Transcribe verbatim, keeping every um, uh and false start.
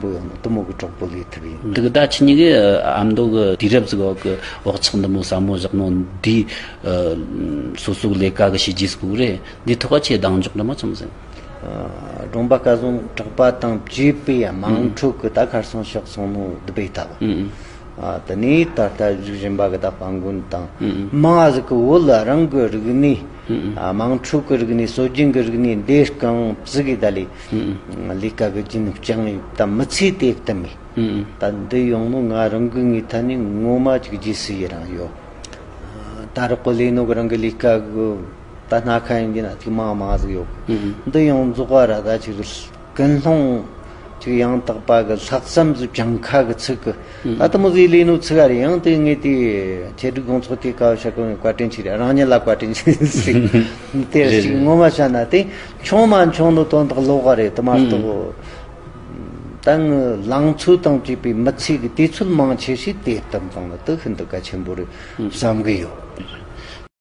པོ་ཡོང་ནོ་དུ་མོ་གི་གྲོགས་པོ་ལས་ཐུབ་ཡིན། འདི་གི་ད་ཁྱེད་གཉིས་གི་ཨ་མདོ་གི་དུས་རབས་ཟིག་གི་བག་ཆགས་འདི་མོ་ཟབ་མོ་བཞག་ནོ་འདི། སོ་སོ་གི་ལས་ཀ་གི་བྱས་རྗེས་ཟིག་རེད། འདི་ཐོག་ཁ་ཆེ་གདེང་འཇོག་འདི་མོ་ཅང་ཟིན། སྒྲོམ་པ་སྐལ་བཟང་གྲགས་པ་དང་བཅས་པའི་དམངས་ཁྲོད་ཀྱི་ད་ཁར་སོང་ཕྱོགས་སོང་ནོ་འདི་པའི་ལྟ་བུ། དེ་ནས་ད་ལྟ་བཞུགས་བཞིན་པ་གི་ད་དཔལ་མགོན་དང་མང་ཟིག་གི་བོད་ལ་རང་གི་རིག་གནས། དམངས་ཁྲོད་ཀྱི་རིག་གནས་སྲོལ་རྒྱུན་གྱི་རིག་གནས་འདི་རྐང་བཙུགས་གི་ད་ལས། ལས་ཀ་གི་རྒྱུན་བསྐྱངས་ཡོད་ད་མི་ཚེ་དེ་བསྟིམ་མེད། ད་འདི་ཡོང་ནོ་ང་རང་གི་ངའི་ཐད་ནས་ངོ་མ་ཅིག་རྗེས་སུ་ཡི་རང་ཡོད། ད་རག་གོ་ལས་ནོ་གི་རང་གི་ལས་ཀ་གི་ད་སྣ་ཁ་ཡིན་གྱི་ན་ཅིག་མང་མང་ཟིག་ཡོད་གི། འདི་ཡང་རྫོགས་པ་ར་ད་ཅིག་ཀུན་སློང་ཅིག་ཡང་དག་པ་གི་ལྷག་བསམ་ཟིག་བཅངས་ཁ་གི་ཚིག་གི། ད་དུ་མོ་ཟིག་ལས་ནོ་ཚིག་ག་རེ་ཡང་དེ་ངས་དེ་ཆེད་སྒྲིག་དགོང་ཚོགས་དེ་ཀ་བ་ཤ་ཀུན་བཀའ་དྲིན་ཆེ་རེད། རང་ཉིད་ལ་བཀའ་དྲིན་ཆེ་ཟིག་དེ་རེད་ཅིག་རེད། ངོ་མ་བཤད་ན་དེ་ཆུང་མ་ཆུང་ནོ་དོན་དག་ལོག་ག་རེད་དུ་མ་གཏོགས། ད་ངི་ལང་ཚོ་དང་བཅས་པའི་མི་ཚེ་གི་དུས་ཚོད་མང་ཆེ་ཞིག་དེ་ལྟར་བཏང་ན་དུ་ཤིན་ཏུ་གལ་ཆེན་པོ་རེད་བསམ་གི་ཡོད།